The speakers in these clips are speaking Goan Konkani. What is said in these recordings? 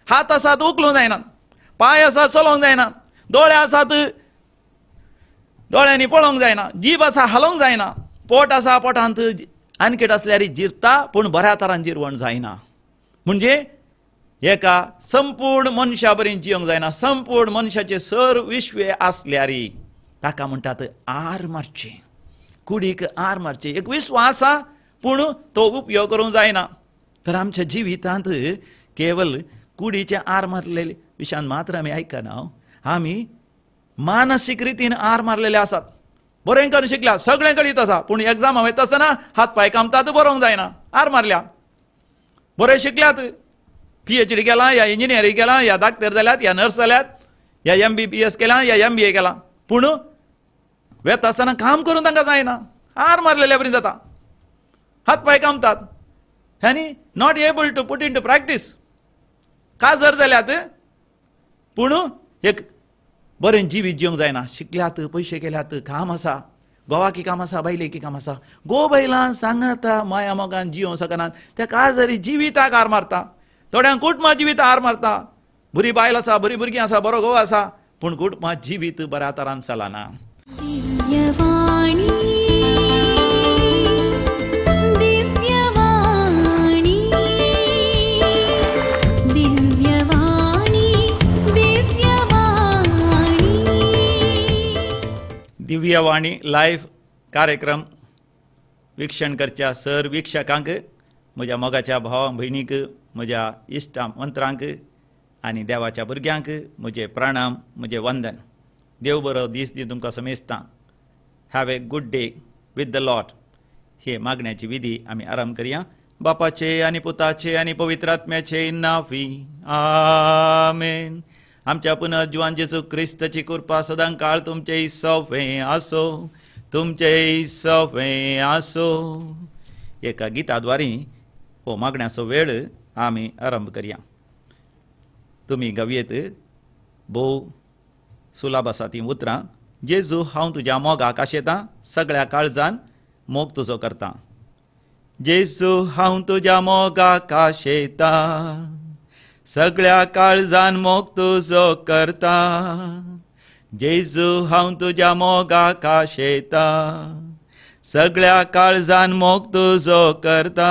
हात आसात उखलूंक जायना, पांय आसात चलोवंक जायना, दोळे आसात दोळ्यांनी पळोवंक जायना, जीब आसा हालोवंक जायना, पोट आसा पोटांत आनकेट आसल्यार जिरता पूण बऱ्या तरान जिरवण जायना. म्हणजे एका संपूर्ण मनशा बरी जिवंक जायना, संपूर्ण मनशाचे सर विश्वे आसल्यार ताका म्हणटात आर मारचें, कुडीक आर मारचें. एक विश्व आसा पूण तो उपयोग करूंक जायना. तर आमच्या जिवितांत केवल कुडीचें आर मारलेले विशयान मात्र आमी आयकना, आमी मानसीक रितीन आर मारलेले आसात. बरें करून शिकल्या, सगळें कळीत आसा, पूण एग्जाम वयता आसतना हात पांय कामतात, बरोवंक जायना, आर मारल्या. बरें शिकल्यात, PhD केलां या इंजिनियरींग केलां या डाक्टर जाल्यात या नर्स जाल्यात या MBBS केलां या MBA केलां, पूण वेता आसतना काम करून तांकां जायना, आर मारलेल्या बरी जाता, हात पांय कामतात आनी not able to put into practice. काजर जाल्यात पूण एक बरें जिवीत जिवंक जायना. शिकल्यात, पयशे केल्यात, काम आसा, गोवाकी काम आसा, बायलेकी काम आसा, गो बायलां सांगता माया मोगान जिवंक शकनात, त्या काजरी जिविताक आर मारता. थोड्यांक कुटुंबा जिवीत आर मारता, बरी बायल आसा, बरी भुरगीं आसा, बरो घोव आसा, पूण कुटुंबा जिवीत बऱ्या तरान चलना. दिव्यवाणी लायव्ह कार्यक्रम वीक्षण करच्या सर वीक्षकांक, म्हज्या मोगाच्या भावा भयणीक, म्हज्या इश्टा मंत्रांक आनी देवाच्या भुरग्यांक म्हजें प्रणाम, म्हजें वंदन. देव बरो दीस दी तुमकां समेस्तां. Have a good day with the Lord. हे मागण्याची विधी आमी आरंभ करया. बापाचे आनी पुताचे आनी पवित्र आत्म्याचे नांवी आमेन. आमच्या पुनर्जिवान जेजू क्रिस्ताची कृपा सदां काळ तुमचे सवे आसो, तुमचे सवे आसो. एका गिताद्वारी हो मागण्याचो वेळ आमी आरंभ करया. तुमी गावयेत भोव सुलाभ आसा तीं उतरां. जेजू हांव तुज्या मोगाक आशेतां, सगळ्या काळजान मोग तुजो करतां. जेजू हांव तुज्या मोगाक आशेतां, सगळ्या काळजान मोग तुजो करता. जेजू हांव तुज्या मोगाक आशेतां, सगळ्या काळजान मोग तुजो करता.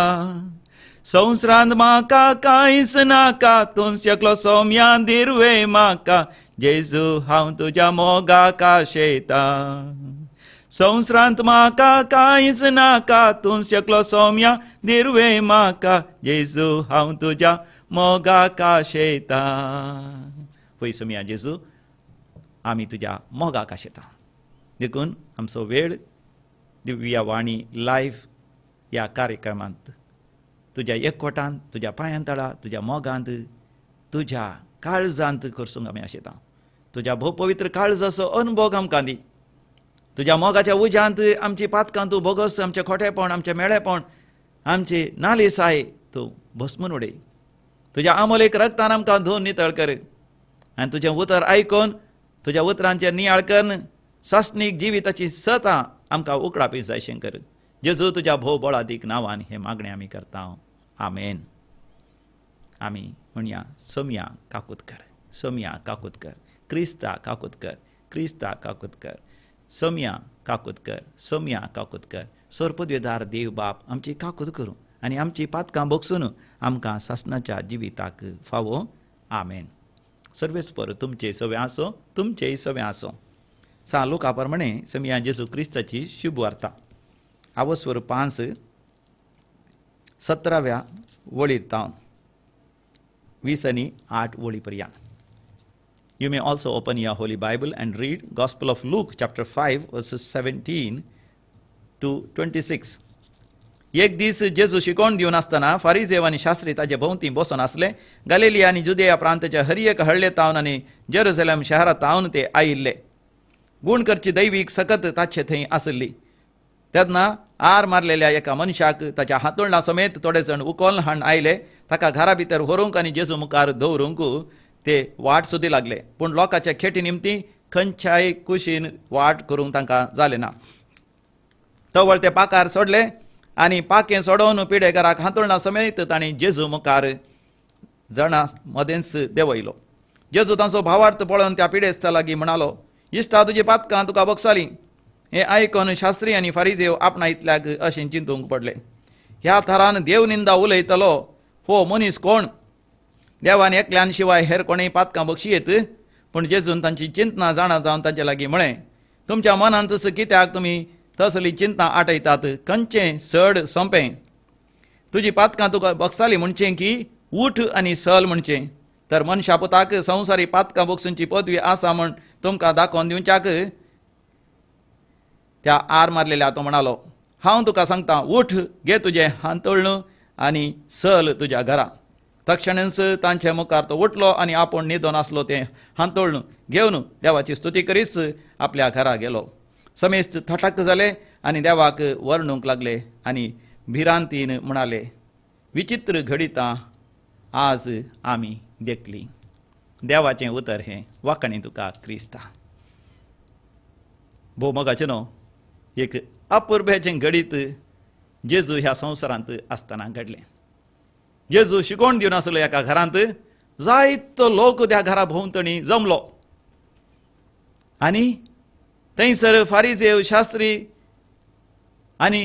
संवसारांत म्हाका कांयच नाका, तूं एकलो सोम्यान दिरवे म्हाका. जेजू हांव तुज्या मोगाक आशेतां, संवसारांत म्हाका कांयच नाका, तूं एकलो सोम्या दिरवे म्हाका. जेजू हांव तुज्या मोगाक आशेतां. पळय सोम्या जेजू, आमी तुज्या मोगाक आशेतां. देखून आमचो वेळ दिव्यवाणी लायव्ह ह्या कार्यक्रमांत तुज्या एकवटान, तुज्या पांयां तळा, तुज्या मोगांत, तुज्या काळजांत करसूंक आमी आशेतां. तुज्या भोव पवित्र काळजाचो अनुभव आमकां दी. तुज्या मोगाच्या उज्यांत आमची पातकां तूं भोगस, आमचें खोटेपण, आमचें मेळेपण, आमची नालिसाय तूं भस्मून उडय. तुज्या आमोलेक रगतान आमकां धुवन नितळ कर आनी तुजें उतर आयकून तुज्या उतरांचेर नियाळ करून सासणीक जिविताची सतां आमकां उकडापी जायशें कर. जेजू तुज्या भोव बळादीक नांवान हें मागणें आमी करता. आमेन. आमी म्हणया, सोम्या काकूत कर, सोम्या काकूत कर, क्रिस्ता काकूत कर, क्रिस्ता काकूत कर, सोम्या काकूत कर, सोम्या काकूत कर. सर्पद्वेदार देव बाप आमची काकूत करूं आनी आमची पातकां भोगसून आमकां सासणाच्या जिविताक फावो. आमेन. सर्वेस्पर तुमचे सवे आसो, तुमचेय सवे आसो. सा लोका प्रमाणे सोम्या जेजू क्रिस्ताची शुभ वार्ता आवस्वर 5 17व्या वळीर तावन 20 आनी 8 वळी पर्यंत. You may also open your Holy Bible and read Gospel of Luke chapter 5 verses 17 to 26. एक दीस जेजू शिकोवन दिवन आसतना फारिजेव आनी शास्त्री ताजे भोंवती बसून आसले. गालिलिया आनी जुदेया प्रांताच्या हर एक हळ्ळे तावन आनी जेरुसलेम शहरा तावन ते आयिल्ले. गूण करची दैवीक सकत ताचे थंय आसली. तेन्ना आर मारलेल्या एका मनशाक ताच्या हातोळणा समेत थोडे जण उकोल हाण आयले. ताका घरा भितर व्हरूंक आनी जेजू मुखार दवरूंक ते वाट सोदी लागले, पूण लोकांच्या खेटी निमती खंयच्याय कुशीन वाट करूंक तांकां जालें ना. तवळ ते पाकार सोडले आनी पाकें सोडोवन पिडेकाराक हांतुळणा समेत तांणी जेजू मुखार जाणां मदेंच देंवयलो. जेजू तांचो भावार्थ पळोवन त्या पिडेस्ता लागीं म्हणालो, इश्टा, तुजी पातकां तुका बगसालीं. हें आयकून शास्त्री आनी फारिजेव आपणा इतल्याक अशें चिंतूंक पडले, ह्या थरान देवनिंदा उलयतलो हो मनीस कोण? देवान एकल्यान शिवाय हेर कोणेय पातकां बक्षी येत? पूण जेजून तांची चिंतना जाणा जावन तांचे लागीं म्हळें, तुमच्या मनांत कित्याक तुमी तसली चिंतना आटयतात? खंयचें चड सोंपें, तुजी पातकां तुका बगसाली म्हणचें की उठ आनी सल म्हणचें? तर मनशा पुताक संवसारी पातकां बगसूंची पदवी आसा म्हण तुमकां दाखोवन दिवच्याक त्या आर मारलेल्या तो म्हणालो, हांव तुका सांगता, उठ, घे तुजें हांतुळण आनी सल तुज्या घरा. तक्षणच तांचे मुखार तो उठलो आनी आपूण न्हिदोन आसलो तें हांतुळण घेवन देवाची स्तुती करीच आपल्या घरा गेलो. समेस्त थटक जाले आनी देवाक वर्णूंक लागले आनी भिरांतीन म्हणाले, विचित्र घडितां आज आमी देखली. देवाचें उतर हें. वाखाणी तुका क्रिस्ता. भोव मोगाचें न्हू, एक अपुरबेचें घडीत जेजू ह्या संवसारांत आसतना घडलें. जेजू शिकोवन दिवन आसलो एका घरांत, जायतो लोक त्या घरा भोंवतणी जमलो आनी थंयसर फारिजेव, शास्त्री आनी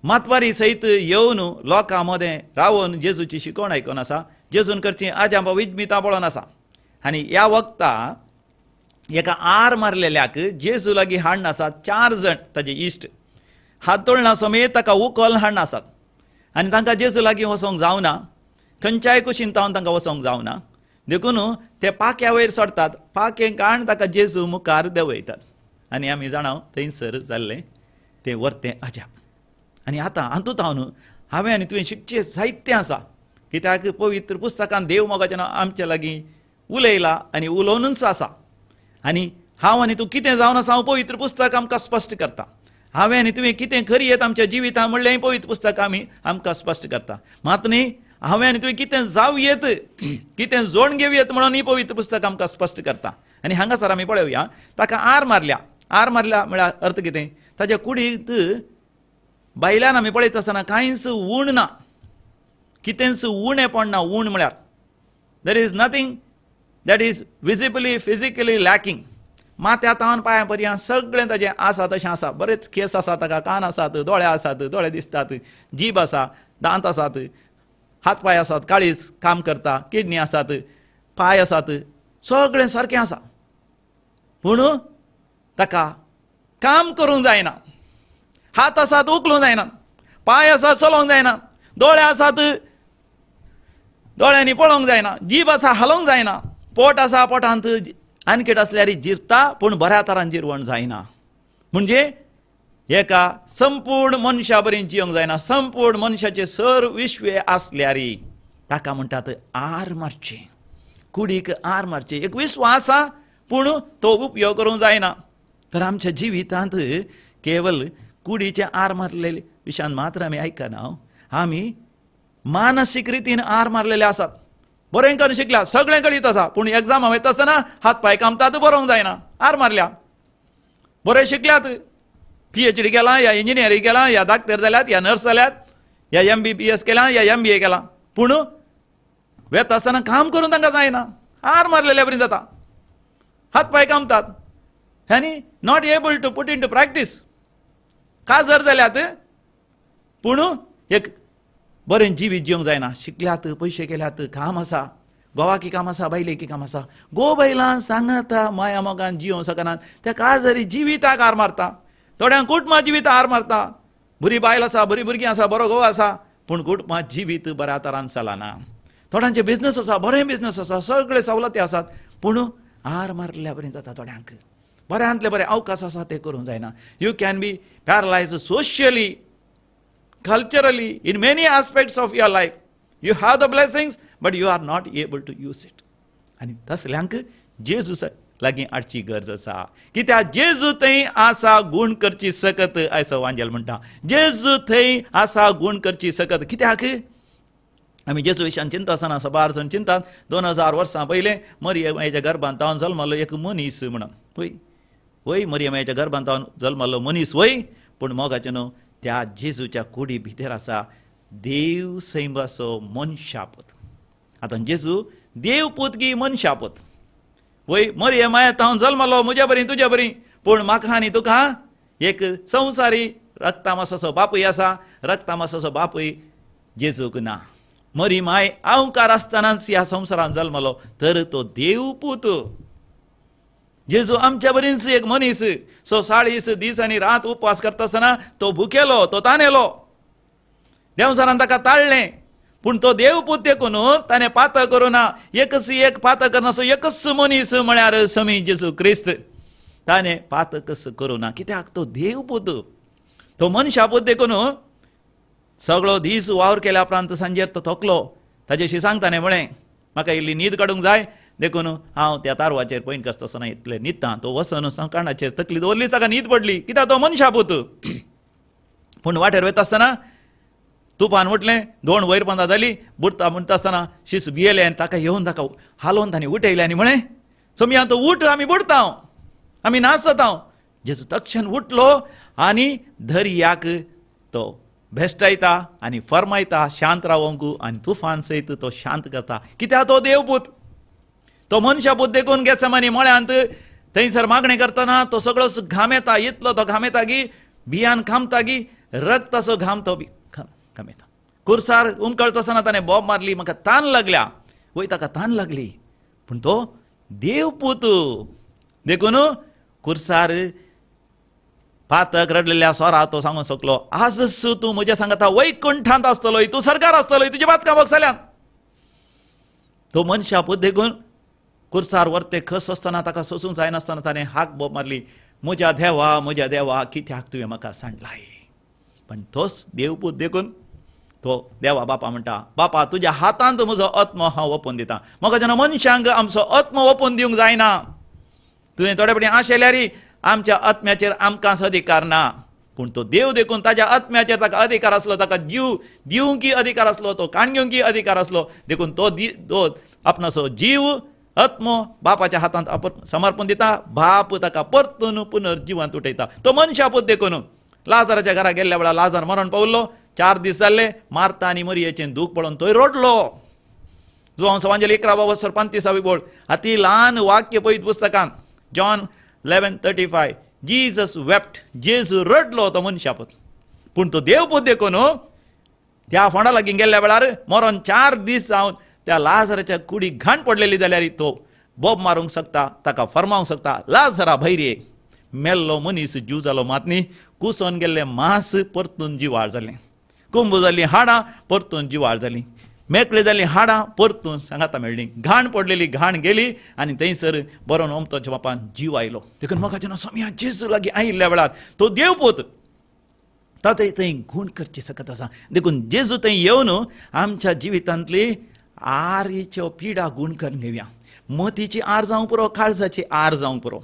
मातवारी सयत येवन लोकां मदें रावन जेजूची शिकवण आयकून आसा, जेजून करची आजांबा विजमितां पळोवन आसा. आनी ह्या वखता एका आर मारलेल्याक जेजू लागीं हाडून आसात 4 जाण ताजे इश्ट, हातोळणा समेत ताका उखल हाडून आसात आनी तांकां जेजू लागीं वचोंक जावना, खंयच्याय कुशीन तावन तांकां वचोंक जावना, देखून ते पाक्या वयर सोडटात, पाकें काडून ताका जेजू मुखार देंवयतात. आनी आमी जाणा थंयसर जाल्लें तें वर्तें अजाप. आनी आतां हातूंत हांव हांवें आनी तुवें शिकचें साहित्य आसा, कित्याक पवित्र पुस्तकान देव मोगाचें नांव आमचे लागीं उलयला आनी उलोवनूच आसा. आनी हांव आनी तूं कितें जावन आसा हांव पवित्र पुस्तक आमकां स्पश्ट करता. हांवें आनी तुवें कितें खरी येत आमच्या जिवितांत म्हणलें पवित्र पुस्तक आमी आमकां स्पश्ट करता. मात न्ही हांवें आनी तुवें कितें जावं येत, कितें जोड घेवं येत म्हणून ही पवित्र पुस्तक आमकां स्पश्ट करता. आनी हांगासर आमी पळोवया, ताका आर मारल्या. आर मारल्या म्हळ्यार अर्थ कितें? ताच्या कुडींत बायल्यान आमी पळयता आसतना कांयच ऊण ना, कितेंच उणेपण ना. ऊण म्हळ्यार there is nothing that is visibly physically lacking. माथ्या तावन पांया पर्यंत सगळें ताजें आसा तशें आसा. बरेच केंस आसा ताका, कान आसात, दोळे आसात, दोळे दिसतात, जीब आसा, दांत आसात, हात पांय आसात, काळीज काम करता, किडनी आसात, पांय आसात, सगळें सारकें आसा. पूण ताका काम करूंक जायना, हात आसात उखलूंक जायना, पांय आसात चलोवंक जायना, दोळे आसात दोळ्यांनी पळोवंक जायना, जीब आसा हालोवंक जायना, पोट आसा पोटांत आनकेट आसल्यार जिरता पूण बऱ्या तरान जिरवण जायना. म्हणजे एका संपूर्ण मनशा बरी जिवंक जायना, संपूर्ण मनशाचे सर विश्वे आसल्यार ताका म्हणटात आर मारचें, कुडीक आर मारचें. एक विश्व आसा पूण तो उपयोग करूंक जायना. तर आमच्या जिवितांत केवल कुडीचें आर मारलेले विशयान मात्र आमी आयकना, आमी मानसीक रितीन आर मारलेले आसात. बरें करून शिकल्या, सगळें कळीत आसा, पूण एग्जाम वयता आसतना हात पांय कामतात, बरोवंक जायना, आर मारल्या. बरें शिकल्यात, PhD केलां, या इंजिनियरींग केलां, या डाक्टर जाल्यात, या नर्स जाल्यात, या MBBS केलां, या MBA केलां, पूण वेता आसतना काम करून तांकां जायना, आर मारलेल्या बरी जाता, हात पांय कामतात आनी not able to put into practice. काजर जाल्यात पूण एक बरें जिवीत जिवंक जायना. शिकल्यात, पयशे केल्यात, काम आसा, गोवाकी काम आसा, बायलेकी काम आसा, गो बायलां सांगाता माया मोगान जिवंक शकनात, त्या काजरी जिविताक आर मारता. थोड्यांक कुटुंबा जिवीत आर मारता. बरी बायल आसा, बरी भुरगीं आसा, बरो घोव आसा, पूण कुटुंबा जिवीत बऱ्या तरान चलना. थोड्यांचे बिजनस आसा, बरें बिजनस आसा, सगळे सवलती आसात, पूण आर मारल्या बरी जाता. थोड्यांक बऱ्यांतले बरे अवकाश आसा ते करूंक जायना. You can be paralyse socially, culturally, in many aspects of your life. You have the blessings, but you are not able to use it. आनी तसल्यांक जेजू लागीं हाडची गरज आसा. कित्याक जेजू थंय आसा गूण करची सकत, आयचो वांजेल म्हणटा, जेजू थंय आसा गूण करची सकत. कित्याक आमी जेजू विशयान चिंता आसना, सबार जाण चिंतात 2000 वर्सां पयलें मरियमाच्या गर्भांत तावन जल्मलो एक मनीस म्हणून. वय वय मरियमाच्या गर्भांत तावन जल्मलो मनीस वय, पूण मोगाचें न्हू त्या जेजूच्या कुडी भितर आसा देव सैमाचो मनशापत. आतां जेजू देव पूत गी मनशा पूत वय मरिये मायेंत हांव जल्मलो म्हज्या बरी तुज्या बरी, पूण म्हाका आनी तुका एक संवसारी रक्तामासाचो बापूय आसा, रक्तामासाचो बापूय जेजूक ना. मरी माय अहंकार आसतनाच ह्या संवसारांत जल्मलो तर तो देवपूत. जेजू आमच्या बरीच एक मनीस, सो 40 दीस आनी रात उपवास करता आसतना तो भुकेलो, तो तानेलो, देवसारान ताका ताळ्ळें, पूण तो देवपूत देखून ताणें पातक करूं ना. एकच एक पातक करनासो एकच मनीस म्हळ्यार समी जेजू क्रिस्त, ताणें पातकच करूं ना. कित्याक? तो देवपूत, तो मनशापूत देखून सगळो दीस वावर केल्या उपरांत सांजेर तो थकलो. ताजेशी सांगता ताणें म्हळें म्हाका इल्ली न्हीद काडूंक जाय, देखून हांव त्या तारवाचेर पयन कसता आसतना इतलें न्हिदता. तो वचून कांडाचेर तकली दवरली, ताका न्हीद पडली. कित्याक? तो मनशापूत. पूण वाटेर वयता आसतना तुफान उठलें, दोन वयर पंदा जाली, बुडटा म्हणटा आसतना शीस भियेलें आनी ताका येवन ताका हालोवन ताणें उठयलें आनी म्हळें सोमया तो उठ, आमी बुडटा, आमी नाश जाता. जेजू तक्षण उठलो आनी दर्याक तो भेश्टायता आनी फरमायता शांत रावंक, आनी तुफान सयत तो शांत करता. कित्याक? तो देवपूत, तो मनशापूत देखून गेत्सेमानी मळ्यांत थंयसर मागणें करतना तो सगळो घामेता, इतलो तो घामेता की बियान खामता की रक्ताचो घाम तो घामेता. कुर्सार उमकळता आसतना ताणें बोब मारली, म्हाका तान लागल्या. वय ताका तान लागली, पूण तो देवपूत देखून कुर्सार पातक रडलेल्या सोरा तो सांगूंक शकलो, आजच तूं म्हज्या सांगता वैकुंठांत आसतलो, तूं सरकार आसतलो, तुजे पातकां भोगसल्यान. तो मनशापूत देखून कुर्सार व्हरते खस आसतना ताका सोसूंक जायनासतना ताणें हाक बोब मारली, म्हज्या देवा म्हज्या देवा कित्याक तुवें म्हाका सांडलाय. पण तोच देवपूत देखून तो देवा बापा म्हणटा, बापा तुज्या हातांत म्हजो आत्मो हांव ओपून दिता. म्हाका जेन्ना मनशांक आमचो आत्मो ओपून दिवंक जायना, तुवें थोडे फावटी आशेल्यार आमच्या आत्म्याचेर आमकां अधिकार ना, पूण तो देव देखून ताज्या आत्म्याचेर ताका अधिकार आसलो, ताका जीव दिवंकी अधिकार आसलो, तो काण घेवंकी अधिकार आसलो. देखून तो आपणाचो जीव आत्मो बापाच्या हातांत समर्पण दिता, बाप ताका परतून पुनर्जिवंत उठयता. तो मनशापूत देखून लाजाराच्या घरा गेल्ल्या वेळार लाजार मरण पावल्लो, 4 दीस जाल्ले, मार्ता आनी मरियेचें दूख पळोवन थंय रडलो. जुवांव सवांजेल 11 35 बोळ अती ल्हान वाक्य पळयत पुस्तकांत, जॉन 11:35, जीजस वेप्ट, जेजू रडलो तो मनशापूत. पूण तो देवपूत देखून त्या फोंडा लागीं गेल्ल्या वेळार मरण 4 दीस जावन त्या लाजाराच्या कुडीक घाण पडलेली जाल्यार तो बोब मारूंक शकता, ताका फरमावंक शकता, लाजरा भैर ये. मेल्लो मनीस जीव जालो मात न्ही, कुसोन गेल्ले मांस परतून जिवाळ जालें, कुंब जालीं हाडां परतून जिवाळ जालीं, मेकळी जालीं हाडां परतून सांगाता मेळ्ळीं, घाण पडलेली घाण गेली आनी थंयसर बरोवन ओमतोच्या बापान जीव आयलो. देखून म्हाका जेन्ना सोम्या जेजू लागीं आयिल्ल्या वेळार तो देवपूत तातूंत थंय गूण करची सकत आसा. देखून जेजू थंय येवन आमच्या जिवितांतली आरीच्यो पिडा गूण करून घेवया. मतीची आर जावंक पुरो, काळजाची आर जावंक पुरो,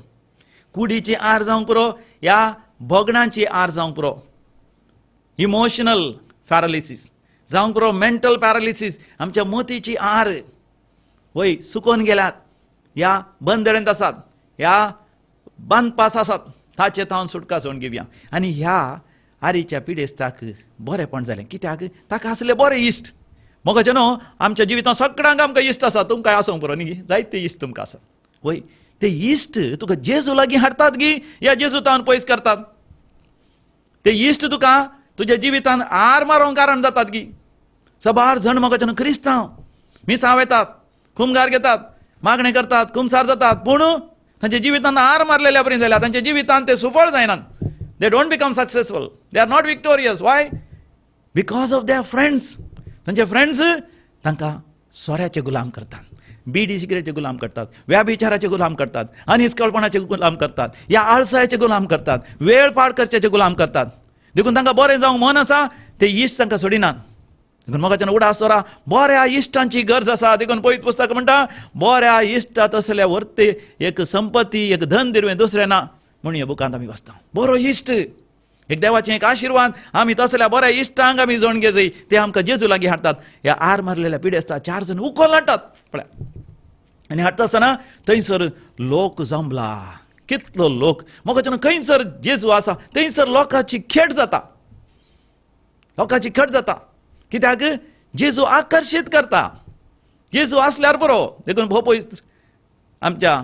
कुडीची आर जावंक पुरो, ह्या भोगणांची आर जावंक पुरो, इमोशनल पॅरालिसीस जावंक पुरो, मेंटल पॅरालिसीस, आमच्या मतीची आर वय सुकोन गेल्यात, ह्या बंदडेंत आसात, ह्या बांदपास आसात, ताचे तावन सुटका सोडून घेवया. आनी ह्या आरीच्या पिडेस्ताक बरेंपण जालें. कित्याक? ताका आसले बरे इश्ट. म्हाका न्हू आमच्या जिवितांत सगळ्यांक आमकां इश्ट आसा, तुमकां आसूंक पुरो न्ही, जायते इश्ट तुमकां आसात. वय ते इश्ट तुका जेजू लागीं हाडटात गी या जेजू तावन पयस करतात? ते इश्ट तुका तुज्या जिवितांत आर मारोंक कारण जातात गी? सबार जण म्हाका न्हू क्रिस्तांव मिसांव येतात, खुमगार घेतात, मागणें करतात, कुमसार जातात, पूण तांच्या जिवितांत आर मारलेल्या बरी जाल्यार तांच्या जिवितांत ते सुफळ जायनात. They don't become successful, they are not victorious. Why? Because of their friends. तांचे फ्रेंड्स तांकां सोऱ्याचे गुलाम करतात, बिडी सिगरेटचे गुलाम करतात, व्याभिचाराचे गुलाम करतात, अनिस्कळपणाचे गुलाम करतात, या आळसायचे गुलाम करतात, वेळ पाड करच्याचे गुलाम करतात. देखून तांकां बरें जावंक मन आसा, ते इश्ट तांकां सोडिनात. देखून म्हाका उडास दवरा, बऱ्या इश्टांची गरज आसा. देखून पयत पुस्तक म्हणटा, बऱ्या इश्टा तसल्या व्हरते एक संपत्ती, एक धन दिरवें दुसरें ना म्हणून ह्या बुकांत आमी वाचता. बरो इश्ट एक देवाचें एक आशिर्वाद. आमी तसल्या बऱ्या इश्टांक आमी जोण घेजय, ते आमकां जेजू लागीं हाडटात. ह्या आर मारलेल्या पिडेस्ता 4 जण उखल हाडटात पळया, आनी हाडटा आसतना थंयसर लोक जमला, कितलो लोक. म्हाका खंयसर जेजू आसा थंयसर लोकांची खेट जाता, लोकांची खेट जाता. कित्याक? जेजू आकर्शीत करता. जेजू आसल्यार बरो. देखून भोव पवित्र आमच्या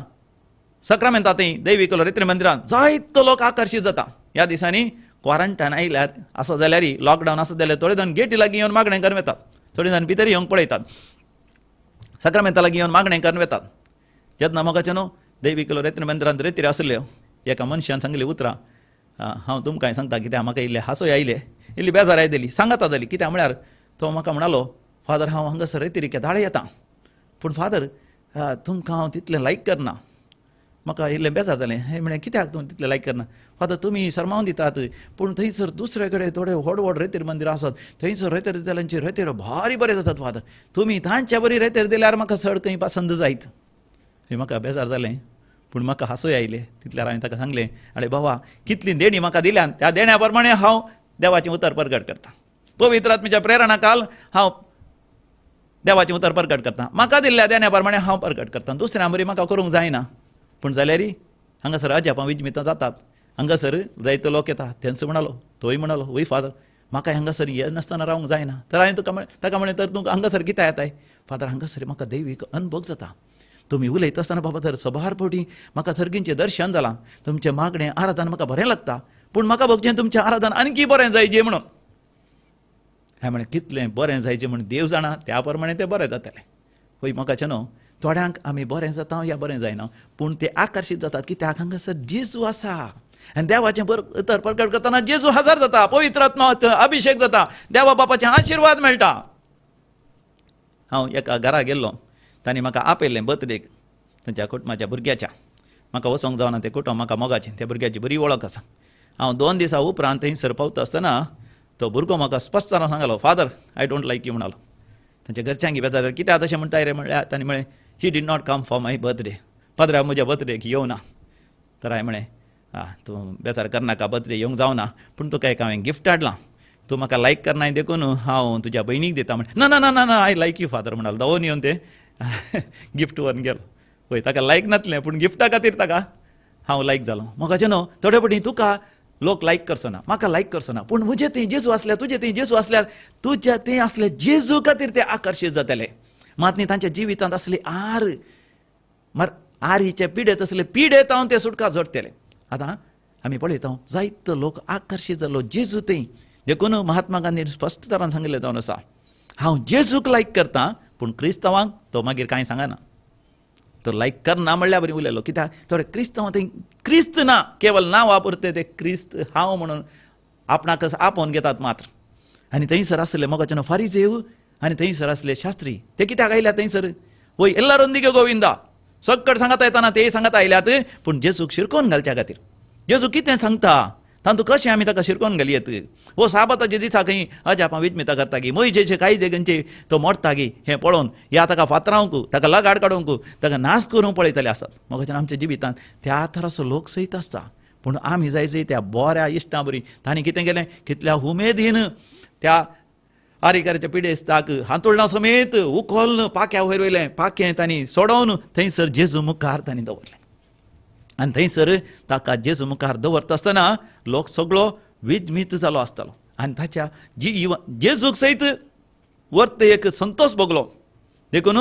सक्रामेंता थंय दैवीक रेत्री मंदिरांत जायतो लोक आकर्शीत जाता. ह्या दिसांनी क्वॉरंटायन आयल्यार आसा जाल्यार, लॉकडावन आसा जाल्यार थोडे जाण गेटी लागीं येवन मागणें करून वेतात, थोडे जाण भितर येवंक पळयतात, सक्रामेंता लागीं येवन मागणें करून वेतात. जेन्ना मोगाचें न्हू दैवीक रेत्री मंदिरांत रेत्री आसल्यो एका मनशान सांगली उतरां, हांव तुमकां सांगता कित्याक म्हाका इल्ले हांसोय आयले, इल्ली बेजार आयली, सांगाता जाली. कित्याक म्हळ्यार तो म्हाका म्हणालो, फादर हांव हांगासर रेत्री केदाळे येता, पूण फादर तुमकां हांव तितलें लायक करना. म्हाका इल्लें बेजार जालें. हें म्हळें कित्याक तूं तितलें लायक करना? फादर तुमी सरमावन दितात, पूण थंयसर दुसरे कडेन थोडे व्हड व्हड रेतीर मंदिरां आसात, थंयसर रेतेर दितल्यांचे रेतेर भारी बरें जातात फादर, तुमी तांच्या बरी रेतेर दिल्यार म्हाका चड खंय पसंद जायत. हें म्हाका बेजार जालें, पूण म्हाका हांसोय आयले. तितल्यार हांवें ताका सांगलें, आरे बाबा कितलीं देणीं म्हाका दिल्यान त्या देण्या प्रमाणे हांव देवाचें उतर परगट करता. पवित्र आत्म्याच्या प्रेरणा काल हांव देवाचें उतर परगट करता. म्हाका दिल्ल्या देण्या प्रमाणे हांव परगट करता, दुसऱ्या बरी म्हाका करूंक जायना. पूण जाल्यार हांगासर अजापां विजमितां जातात, हांगासर जायतो लोक येता. तेंचो म्हणालो, तोय म्हणालो, वय फादर म्हाका हांगासर येनासतना रावंक जायना. तर हांवें तुका ताका म्हणलें, तर तूं हांगासर कित्याक येताय? फादर हांगासर म्हाका दैवीक अनुभव जाता, तुमी उलयता आसतना बाबा तर सबार फावटी म्हाका सर्गींचें दर्शन जालां, तुमचें मागणें आराधन म्हाका बरें लागता, पूण म्हाका भोगचें तुमचें आराधन आणकी बरें जायचें म्हणून. हांवें म्हणलें कितलें बरें जायचें म्हूण देव जाणा, त्या प्रमाणे तें बरें जातलें. पळय म्हाका न्हू थोड्यांक आमी बरें जाता या बरें जायना, पूण ते आकर्शीत जातात कित्याक हांगासर जेजू आसा. आनी देवाचें उतर परगट करतना जेजू हजर जाता, पवित्र आत्मा अभिशेक जाता, देवा बापाचे आशिर्वाद मेळटा. हांव एका घरा गेल्लो, तांणी म्हाका आपयलें बर्थडेक तांच्या कुटुंबाच्या भुरग्याच्या. म्हाका वचोंक जावना, तें कुटुंब म्हाका मोगाचें, त्या भुरग्याची बरी वळख आसा. हांव 2 दिसां उपरांत थंयसर पावता आसतना तो भुरगो म्हाका स्पश्ट सांगलो, father I don't like you म्हणालो. तांच्या घरच्यांक बेजार, कित्याक तशें म्हणटाय रे म्हणल्यार तांणी म्हळें, he did not come for my birthday, पाद्रा म्हज्या बर्थडेक येवना. तर हांवें म्हळें, आं तूं बेजार करनाका, बर्थडे येवंक जावना, पूण तुका एक हांवें गिफ्ट हाडलां, तूं म्हाका लायक करनाय देखून हांव तुज्या भयणीक दिता. म्हणलें ना ना ना ना ना I like you father म्हणालो. धांवून येवन तें गिफ्ट व्हरून गेलो. पळय ताका लायक नासलें, पूण गिफ्टा खातीर ताका हांव लायक जालो. मोगाचें न्हू थोडे फावटी तुका लोक लायक करचो ना, म्हाका लायक करचो ना, पूण म्हजे थंय जेजू आसल्यार, तुजे थंय जेजू आसल्यार, तुज्या थंय आसले जेजू खातीर ते आकर्शीत जातले. मात न्ही तांच्या जिवितांत आसली आर मार आरीचे पिडेत आसले पिडेत हांव ते सुटका जोडटले. आतां आमी पळयता जायतो लोक आकर्शीत जालो जेजू थंय. देखून महात्मा गांधीन स्पश्ट तरान सांगिल्लें जावन आसा, हांव जेजूक लायक करता, पूण क्रिस्तांवांक तो मागीर कांय सांगना. तो लायक करना म्हणल्यार बरी उलयलो, कित्याक थोडे क्रिस्तांव थंय क्रिस्त ना, केवल नांव वापरते ते क्रिस्त हांव म्हणून आपणाक आपोवन घेतात मात्र. आनी थंयसर आसले मोगाचे न्हू फारिजेव आनी थंयसर आसले शास्त्री. ते कित्याक आयल्या थंयसर? वय एल्लारोंदिगे गोविंदा सक्कड सांगता येताना ते सांगता आयल्यात, पूण जेजूक शिरकोवन घालच्या खातीर. जेजू कितें सांगता तातूंत कशें आमी ताका शिरकोवन घालयेत? हो साबाताचे दिसा खंय अजापां विजमितां करता गी, मोयजेचे कायदे खंयचे तो मोडटा गी, हें पळोवन ह्या ताका फातरावंक, ताका लगाड काडूंक, ताका नाश करूंक पळयतले आसात. मोगाच्यान आमच्या जिवितांत त्या थराचो लोक सयत आसता, पूण आमी जाय त्या बऱ्या इश्टां बरी. तांणी कितें केलें, कितल्या उमेदीन त्या आरिकाराच्या पिडेस्ताक हांतुळणा समेत उखोल्न पाक्या वयर वयलें पाखें तांणी सोडोवन थंयसर जेजू मुखार तांणी दवरलें. आनी थंयसर ताका जेजू मुखार दवरता आसतना लोक सगळो विजमीत जालो आसतालो. आनी ताच्या जेजूक सयत वर्त एक संतोश भोगलो. देखून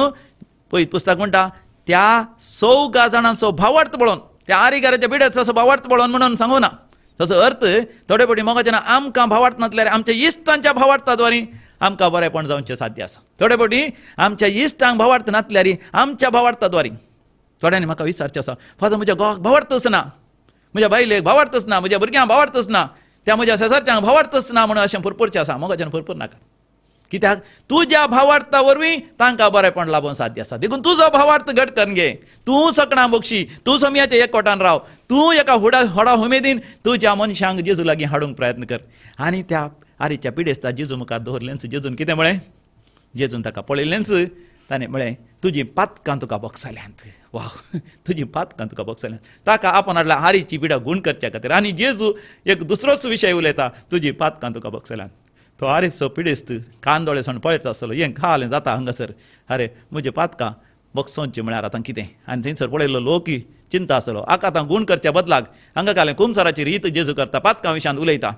पळय पुस्तक म्हणटा, त्या 4 जाणांचो भावार्थ पळोवन, त्या आरिकाराच्या पिडेस्ताचो भावार्थ पळोवन म्हणून सांगू ना. ताचो अर्थ थोडे फावटी मोगाचे आमकां भावार्थ नासल्यार आमच्या इश्टांच्या भावार्थाद्वारे आमकां बरेंपण जावचें साध्य आसा. थोडे फावटी आमच्या इश्टांक भावार्थ नासल्यार आमच्या भावार्थाद्वारे. थोड्यांनी म्हाका विचारचें आसा, फादर म्हज्या घोवाक भावार्थच ना, म्हज्या बायलेक भावार्थच ना, म्हज्या भुरग्यांक भावार्थच ना, त्या म्हज्या शेजारच्यांक भावार्थच ना म्हणून अशें पुरपुरचें आसा. मोगाच्यान पुरपूर नाका, कित्याक तुज्या भावार्था वरवीं तांकां बरेंपण लाबोवंक साध्य आसा. देखून तुजो भावार्थ घट करून घे, तूं सकणां बक्षी, तूं सोमयाच्या एकवटान राव, तूं एका व्हडा उमेदीन तुज्या मनशांक जेजू लागीं हाडूंक प्रयत्न कर. आनी त्या आरीच्या पिडेस्ता जेजू मुखार दवरलेंच. जेजून कितें म्हळें? जेजून ताका पळयलेंच, ताणें म्हळें, तुजी पातकां तुका बोगसल्यांत. वा, तुजी पातकां तुका बोगसल्यांत. ताका आपोवन हाडला हारीची पिडा गूण करच्या खातीर. आनी जेजू एक दुसरोच विशय उलयता, तुजी पातकां तुका बोगसल्यांत. तो आरीचो पिडेस्त कान दोळे सण पळयता आसतलो, हें खालें जाता हांगासर, अरे म्हजे पातकां बोगसोवचें म्हळ्यार आतां कितें? आनी थंयसर पळयल्लो लोकय चिंता आसलो, आका आतां गूण करच्या बदलाक हांगा घालें कुमसाराची रीत जेजू करता, पातकां विशयांत उलयता.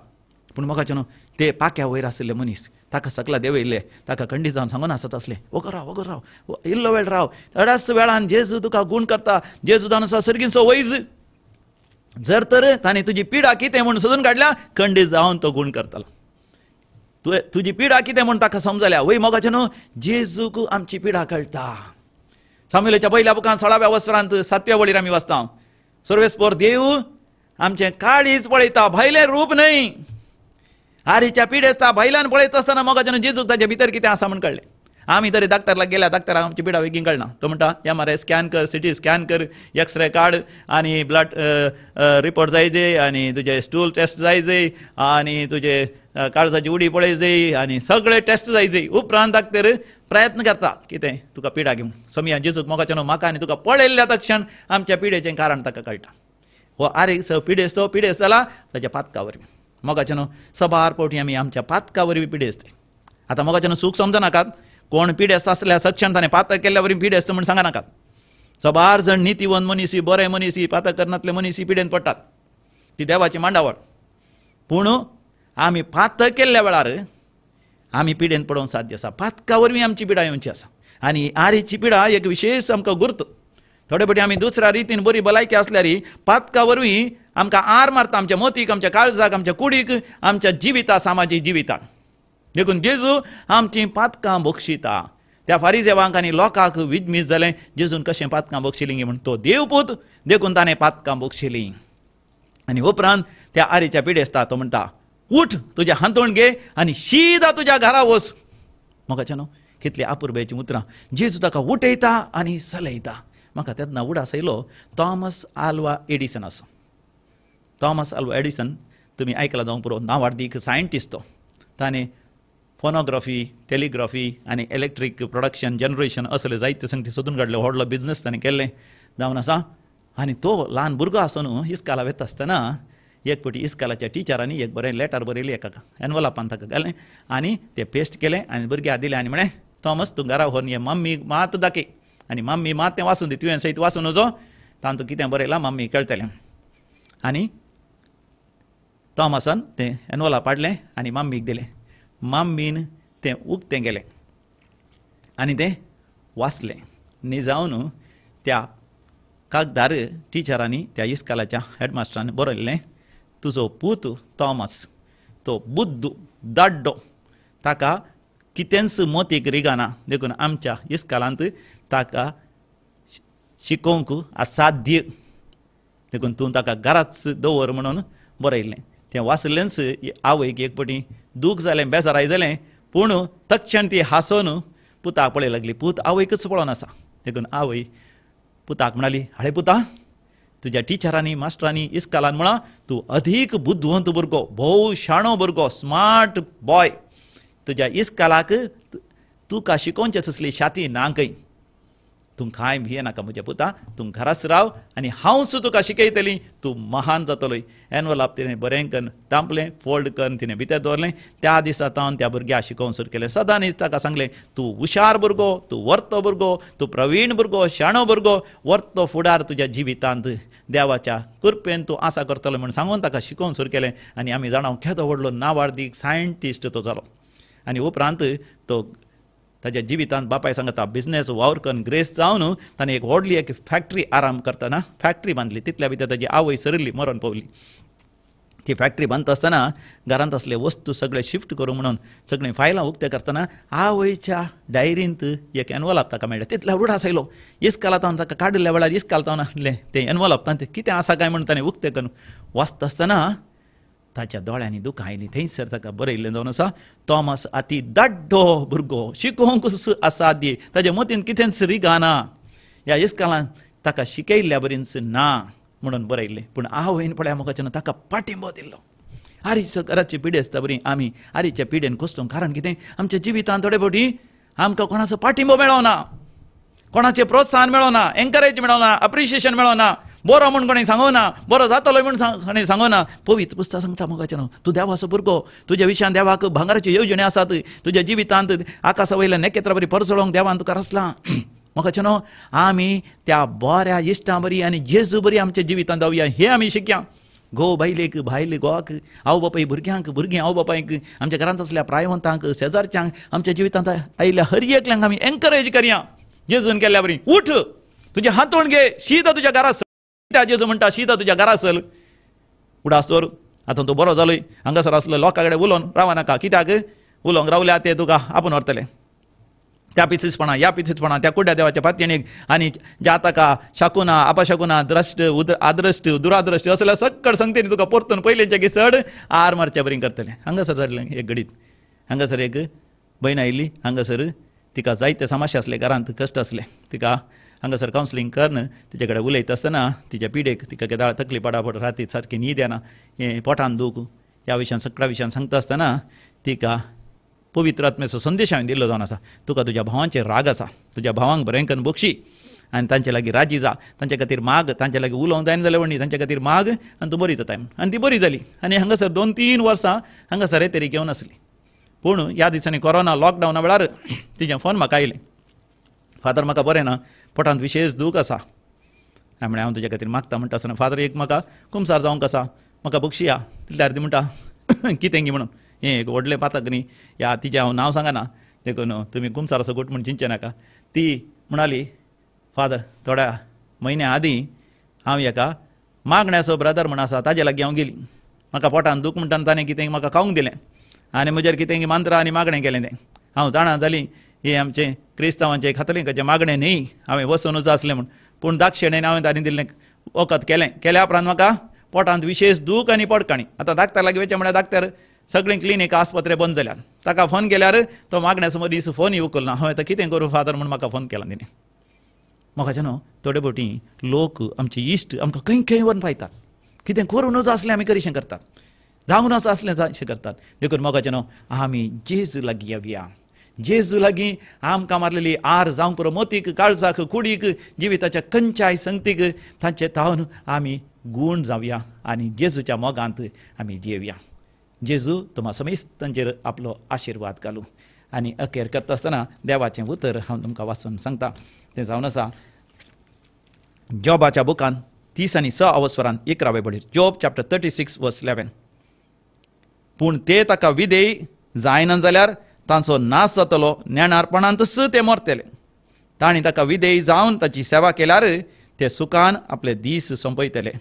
पूण मोगाचें न्हू ते पाक्या वयर आशिल्ले मनीस ताका सकला देंवयल्ले, ताका खंडीत जावन सांगून आसत आसले, वगो राव, वगो राव, इल्लो वेळ राव, थोड्याच वेळान जेजू तुका गूण करता, जेजू जावन आसा सर्गीचो वैज, जर तर ताणें तुजी पिडा कितें म्हूण सोदून काडल्या खंडीत जावन तो गूण करतलो, तुवें तुजी पिडा कितें म्हूण ताका समजल्या. वय मोगाचें न्हू जेजूक आमची पिडा कळटा. सामुएलाच्या पयल्या बुकान 16व्या वस्त्रांत 7व्या वळीर आमी वाचता, सर्वेस्पोर देव आमचें काळीज पळयता, भायलें रूप न्हय. आरीच्या पिडेस्ता भायल्यान पळयता आसतना मोगाचें न्हू जेजूक ताच्या भितर कितें आसा म्हूण कळ्ळें. आमी तरी डाक्टरला गेल्या, डाक्टराक आमची पिडा बेगीन कळना, तो म्हणटा MRI scan कर, CT scan कर, एक्सरे काड आनी ब्लड रिपोर्ट जाय जे, आनी तुजे स्टूल टेस्ट जाय जे, आनी तुजे काळजाची उडी पळय जाय, आनी सगळे टेस्ट जाय जे. उपरांत डाक्टर प्रयत्न करता कितें तुका पिडा घेवन. समिया जेजूक मोगाचें न्हू म्हाका आनी तुका पळयल्ल्या तक्षण आमच्या पिडेचें कारण ताका कळटा. हो आरे पिडेस्त पिडेस्त जाला ताच्या पातका वरवीं. मोगाचें न्हू सबार फावटी आमी आमच्या पातका वरवीं पिडेस्त. आतां मोगाचें न्हू चूक समजनाकात, कोण पिडेस्त आसल्यार सक्षण ताणें पातक केल्ल्या वरवीं पिडेस्त म्हूण सांगनाकात. सबार जण नितीवंत मनीस, बरे मनीस, पातक करनातले मनीस पिडेन पडटात, ती देवाची मांडावळ. पूण आमी पातक केल्ल्या वेळार आमी पिडेन पडोवंक साध्य आसा, पातका वरवीं आमची पिडा येवची आसा. आनी आरीची पिडा एक विशेश आमकां गुर्त. थोडे फावटी आमी दुसऱ्या रितीन बरी भलायकी आसल्यार पातका वरवीं आमकां आर मारता, आमच्या मोतीक, आमच्या काळजाक, आमच्या कुडीक, आमच्या जिविता, सामाजीक जिविताक. देखून जेजू आमचीं पातकां बक्षिता. त्या फारिजेवांक आनी लोकांक विजमीस जालें जेजून कशें पातकां बक्षिलीं म्हूण. तो देवपूत देखून ताणें पातकां बक्षिलीं. आनी उपरांत त्या आरीच्या पिडेस्ता तो म्हणटा, उठ, तुजें हांतूण घे आनी शिदा तुज्या घरा वच. मोगाचें न्हू कितली आपुरबायेचीं उतरां. जेजू ताका उठयता आनी चलयता. म्हाका तेन्ना उडास आयलो थॉमस आल्वा एडिसन आसा. थॉमस आल्वा एडिसन तुमी आयकलां जावंक पुरो, नांवाडदीक सायंटिस्ट तो. ताणें फोनोग्राफी, टेलिग्राफी आनी इलेक्ट्रीक प्रोडक्शन जनरेशन असले जायते संगती सोदून काडले, व्हडलो बिजनस ताणें केल्लें जावन आसा. आनी तो ल्हान भुरगो आसून इस्काला वता आसतना एक फावटी इस्कालाच्या टिचरांनी एक बरें लेटर बरयलें, एका एनवलापान ताका घालें आनी तें पेस्ट केलें आनी भुरग्याक दिलें आनी म्हळें, थॉमस तूं घरा व्हरून हे मम्मी मात दाखय आनी मम्मी मात तें वाचून दी, तुवें सयत वाचून वचो, तातूंत कितें बरयलां मम्मी कळटलें. आनी थॉमसान तें एनवलाप हाडलें आनी मम्मीक दिलें. मम्मीन तें उक्तें गेलें आनी तें वाचलें. निजावन त्या कागदार टिचरांनी त्या इस्कालाच्या हेडमास्टरान बरयल्लें, तुजो पूत थॉमस तो बुद्दू दाड्डो, ताका कितेंच मोतीक रिगाना, देखून आमच्या इस्कालांत ताका शिकोवंक असाध्य, देखून तूं ताका घराच दवर म्हणून बरयल्लें. तें वाचलेंच आवयक एक फावटी दूख जालें, बेजाराय जालें, पूण तक्षण ती हांसोन पुताक पळय लागली. पूत आवयकच पळोवन आसा, देखून आवय पुताक म्हणाली, हाडे पुता, तुज्या टिचरांनी मास्टरांनी इस्कालान म्हळां तूं अधीक बुद्धवंत भुरगो, भोव शाणो भुरगो, स्मार्ट बॉय, तुज्या इस्कालाक तुका शिकोवचें तसली शाती ना खंय, तूं कांय भियेनाका म्हज्या पुता, तूं घराच राव आनी हांवच तुका शिकयतली, तूं महान जातलोय. एनवलाप तिणें बरें करून तांपलें, फोल्ड करून तिणें भितर दवरलें. त्या दिसा तावन त्या भुरग्याक शिकोवंक सुरू केलें. सदांच ताका सांगलें, तूं हुशार भुरगो, तूं वर्तो भुरगो, तूं प्रवीण भुरगो, शाणो भुरगो, वर्तो फुडार तुज्या जिवितांत देवाच्या कृपेन तूं आसा करतलो म्हूण सांगून ताका शिकोवंक सुरू केलें. आनी आमी जाणा केदो व्हडलो नावाडदीक सायंटिस्ट तो जालो. आनी उपरांत तो ताज्या जिवितांत बापाय सांगता बिजनेस वावर करून ग्रेस जावन ताणें एक व्हडली एक फॅक्टरी आराम करतना फॅक्टरी बांदली. तितल्या भितर ताजी आवय सरिल्ली, मरण पावली. ती फॅक्टरी बांदता आसतना घरांत आसले वस्तू सगळे शिफ्ट करूं म्हणून सगळीं फायलां उक्ते करतना आवयच्या डायरींत एक एनवलप ताका मेळ्ळें. तितल्या रुढास आयलो. इस्काला तावन ताका काडिल्ल्या वेळार इस्काल तावन आसलें तें एनवलप तांचे कितें आसा काय म्हणून ताणें उक्तें करून वाचता आसतना ताच्या दोळ्यांनी दुकां आयलीं. थंयसर ताका बरयल्लें जावन आसा, थॉमस अती दाड्डो भुरगो, शिकोवंक आसा दी, ताच्या मतीन कितेंच रिगाना, ह्या इस्कालान ताका शिकयल्ल्या बरीच ना म्हणून बरयल्लें. पूण आवयन पळया मोगाच्यान ताका पाठिंबो दिल्लो. आरीच्या घराची पिढी आसता बरी आमी आरीच्या पिढेन कोसतूं, कारण कितें आमच्या जिवितांत थोडे फावटी आमकां कोणाचो पाठिंबो मेळना, कोणाचें प्रोत्साहन मेळना, एनकरेज मेळना, अप्रिशिएशन मेळना, बरो म्हूण कोणें सांगना, बरो जातलो म्हूण कोणें सांगना. पवित्र पुस्तक सांगता मोगाचें न्हू, तूं देवाचो भुरगो, तुज्या विशयान देवाक भांगराच्यो येवजण्यो आसात, तुज्या जिवितांत आकाशा वयल्या नखेत्रा बरी परसळोवंक देवान तुका रचलां. मोगाचें न्हू आमी त्या बऱ्या इश्टां बरी आनी जेजू बरी आमच्या जिवितांत जावया हें आमी शिकया. घोव बायलेक, बायल घोवाक, आवय बापाय भुरग्यांक, भुरगीं आवय बापायक, आमच्या घरांत आसल्या प्रायवंतांक, शेजारच्यांक, आमच्या जिवितांत आयिल्ल्या हर एकल्यांक आमी एनकरेज करया. जेजून केल्ल्या बरी उठ, तुजें हांतूण घे, शीत तुज्या घरा सल. जेजू म्हणटा शीत तुज्या घरा सल. उडास दवर, आतां तूं बरो जालोय, हांगासर आसलो लोकां कडेन उलोवन रावनाका. कित्याक उलोवंक रावल्या ते तुका आपूण व्हरतले त्या पिसीसपणा, ह्या पिसीसपणा, त्या कुड्ड्या देवाच्या पातयेणीक आनी ज्या ताका शाकुना, अपाशाकुना, द्रश्ट, आद्रश्ट, दुराद्रश्ट असल्या सक्कड संगतेनी तुका परतून पयलींचे की चड आर मारच्या बरी करतले. हांगासर जालें एक घडीत, हांगासर एक भयण आयिल्ली. हांगासर तिका जायते समस्या आसले, घरांत कश्ट आसले. तिका हांगासर कावन्सिलींग करून तिचे कडेन उलयता आसतना तिच्या पिडेक तिका केदाळ तकली पडापड, राती सारकी न्हीद येना, हें पोटान दूख, ह्या विशयान सगळ्या विशयान सांगता आसतना तिका पवित्र आत्म्याचो संदेश हांवें दिल्लो जावन आसा. तुका तुज्या भावांचेर राग आसा, तुज्या भावांक बरें करून बक्षी आनी तांचे लागीं राजी जा, तांचे खातीर माग, तांचे लागीं उलोवंक जायना जाल्यार व्हडली तांचे खातीर माग आनी तूं बरी जाताय. आनी ती बरी जाली. आनी हांगासर 2-3 वर्सां हांगासर हे तरेक घेवन आसली. पूण ह्या दिसांनी कोरोना लॉकडावना वेळार तिजें फोन म्हाका आयलें, फादर म्हाका बरें ना, पोटांत विशेश दूख आसा. हांवें म्हणलें हांव तुज्या खातीर मागता. म्हणटा आसतना फादर एक म्हाका कुमसार जावंक आसा, म्हाका बक्षिया. तितल्यार ती म्हणटा कितें गी म्हणून, हें एक व्हडलें पातक न्ही, ह्या तिजें हांव नांव सांगना देखून तुमी कुमसार असो गोट म्हूण चिंतचें नाका. ती म्हणाली फादर थोड्या म्हयन्या आदीं हांव एका मागण्याचो ब्रदर म्हण आसा ताजे लागीं हांव गेली. म्हाका पोटान दूख म्हणटा ताणें कितें म्हाका खावंक दिलें आनी म्हजेर कितें मंत्रां आनी मागणें केलें. तें हांव जाणा जाली हें आमचें क्रिस्तांवांचें खातलींकाचें मागणें न्ही, हांवें वचूनच आसलें म्हूण. पूण दाक्षेणेन हांवें ताणें दिल्लें वखद केलें. केल्या उपरांत म्हाका पोटांत विशेश दूख आनी पोटकाणी. आतां डाक्टर लागीं वचचें म्हळ्यार डाक्टर सगळीं क्लिनीक आस्पत्रे बंद जाल्यात. ताका फोन केल्यार तो मागण्या समोर दीस फोनूय उखलना. हांवें आतां कितें करूं फादर म्हूण म्हाका फोन केला तिणें. म्हाका न्हू थोडे फावटी लोक आमचे इश्ट आमकां खंय खंय व्हरून पायतात, कितें करूं नजो आसलें आमी करीशें करतात, जावं नजो आसलें अशें करतात. देखून मोगाचें न्हू आमी जेजू लागीं येवया. जेजू लागीं आमकां मारलेली आर जावंक पुरो मोतीक, काळजाक, कुडीक, जिविताच्या खंयच्याय संगतीक तांचे तावन आमी गूण जावया आनी जेजूच्या मोगांत आमी जियेवया. जेजू तुमा समेस्तांचेर आपलो आशिर्वाद घालूं. आनी अखेर करता आसतना देवाचें उतर हांव तुमकां वाचून सांगता. तें जावन आसा जॉबाच्या बुकान 36 अवस्वरान 11 बडीर, जॉब चॅप्टर 36 वर्स 11. पूण ते ताका विधेय जायना जाल्यार तांचो नाश जातलो, नेणारपणांतच ते मरतले. तांणी ताका विधेय जावन ताची सेवा केल्यार ते सुखान आपले दीस सोंपयतले,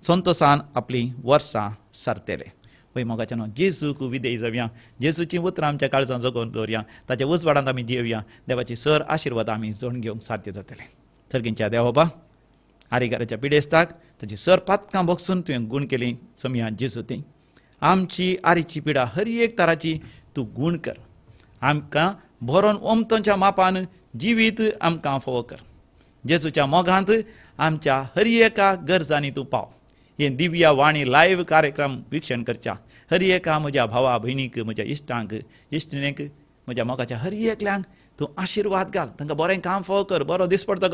संतोसान आपलीं वर्सां सारतले. वय मोगाच्या न्हू जेजूक विधेय जावया, जेजूचीं उतरां आमच्या काळजां जगोवन दवरया, ताच्या उजवाडांत आमी जियेवया. देवाची सर आशिर्वाद आमी जोडून घेवंक साध्य जातले. थर्गींच्या देव बाबा, आरिगाराच्या पिडेस्ताक ताची सर पातकां भोगसून तुवें गूण केली समया जेजू ती आमची आरीची पिडा हर एक तराची तूं गूण कर. आमकां भरोन ओमतोच्या मापान जिवीत आमकां फावो कर. जेजूच्या मोगांत आमच्या हर एका गरजांनी तूं पाव. हें दिव्या वाणी लायव्ह कार्यक्रम विक्षण करच्या हर एका म्हज्या भावा भयणीक, म्हज्या इश्टांक, इश्टिणीक, म्हज्या मोगाच्या हर एकल्यांक तूं आशिर्वाद घाल. तांकां बरें काम फावो कर, बरो दिसपडतो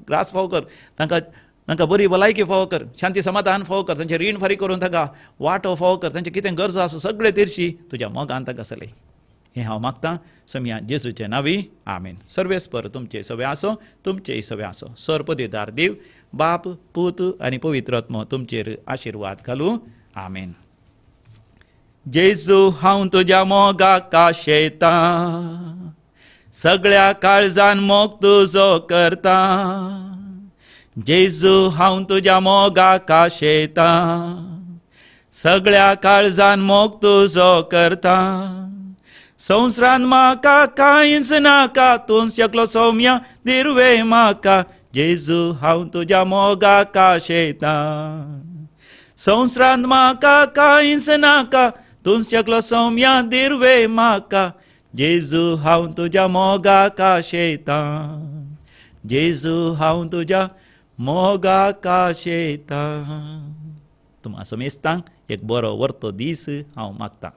ग्रास फावो कर, तांकां बरी भलायकी फावो कर, शांती समाधान फावो कर, तांचें रीण फारीक करून तांकां वांटो फावो कर, तांचें कितें गरजो आसा सगळें तेरशी तुज्या मोगान तांकां सलय. हें हांव मागतां समया जेजूचे नांवी, आमेन. सर्वेस्पर तुमचे सगळे आसो, तुमचेय सगळे आसो. सर पदवीदार देव बाप, पूत आनी पवित्र आत्मो तुमचेर आशिर्वाद घालूं. आमेन. जेजू हांव तुज्या मोगाक आशेतां, सगळ्या काळजान मोग तुजो करतां. जेजू हांव तुज्या मोगाक आशेतां, सगळ्या काळजान मोग तुजो करतां. संवसारान म्हाका कांयच नाका, तूं शकलो सौम्या दिर्वे म्हाका. जेजू हांव तुज्या मोगाक आशेतां, संवसारान म्हाका कांयच नाका, तूं शकलो सौम्या दिर्वे म्हाका. जेजू हांव तुज्या मोगाक आशेतां, जेजू हांव तुज्या मोगाक आशेतां. तुमा समेस्तांक एक बरो वर्तो दीस हांव मागतां.